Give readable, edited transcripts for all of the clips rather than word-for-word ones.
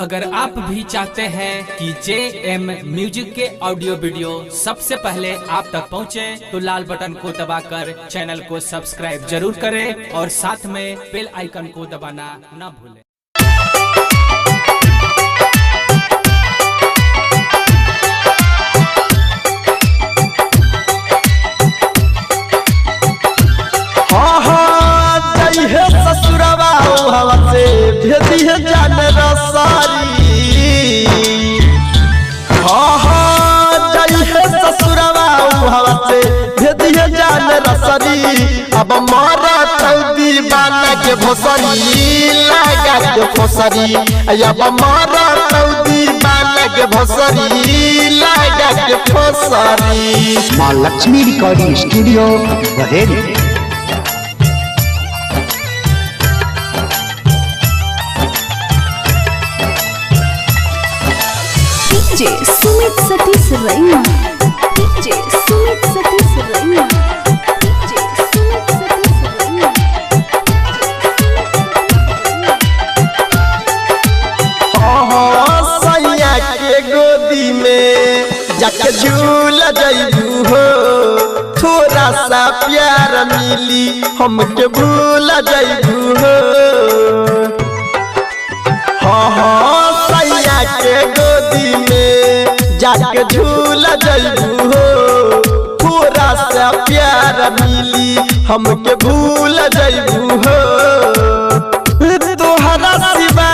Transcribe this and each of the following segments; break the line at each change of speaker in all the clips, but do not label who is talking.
अगर आप भी चाहते हैं कि जे एम म्यूजिक के ऑडियो वीडियो सबसे पहले आप तक पहुंचे, तो लाल बटन को दबाकर चैनल को सब्सक्राइब जरूर करें और साथ में बेल आइकन को दबाना न भूलें।
ससुरवा हवा से भेजी है जान रसारी। हाँ हाँ जाई है ससुरवा हवा से भेजी है जान रसारी। अब मारा तौदी बाना के भोसरी लगा के फोसरी। अब मारा तौदी बाना के भोसरी लगा के फोसरी।
माँ Lakshmi recording studio Baheri.
DJ Sumit Satish Raina, DJ Sumit Satish Raina, DJ Sumit Satish Raina.
हाँ सैया के गोदी में जाके झूल जइबू हो, थोड़ा सा प्यार मिली हमके भूल जइबू हो। हाँ हाँ सैया के गोदी में जाके झूल जइबू हो, थोड़ा सा प्यार मिली हमके भूल जइबू हो। तोहरा सिवा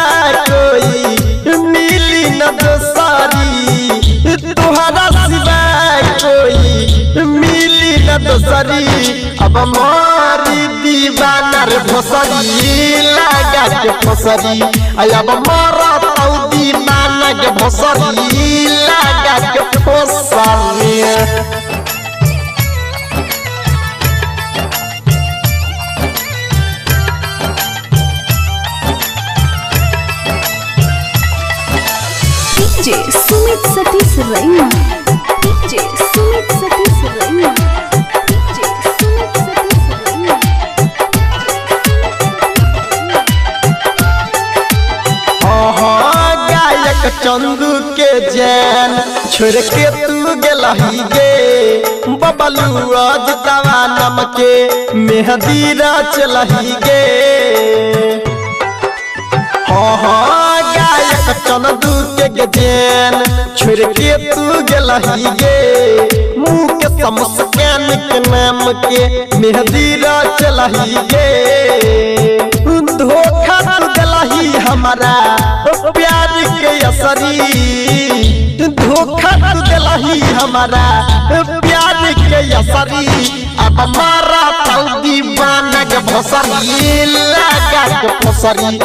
कोई मिली न दोसरी, तोहरा सिवा कोई मिली न दोसरी। अब मारी दीवाना रे भोसरी लगा के फोसरी। अब मारा तौ दीवाना के भोसरी लगा के फोसरी।
DJ Sumit Satish Raina, DJ Sumit Satish Raina, DJ Sumit Satish Raina.
हाँ गायक चंदू के जैन छोड़ के तू गेलही गे, बबलू अजतवा नाम के मेहंदी रचलही गे। हाँ हाँ गायक चंदू के जैन छोड़ के तू गेलही गे, मुँह के मुस्कान के नाम के मेहंदी रचलही गे। धोखा तू दिलही हमारा प्यार के असरी, धोखा तू दिलही हमारा प्यार के असरी। अब मारा तौ दीवाना के भोसरी लगा के फोसरी।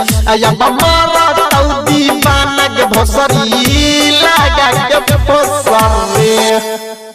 अब मारा तौ दीवाना के भोसरी लगा के फोसरी।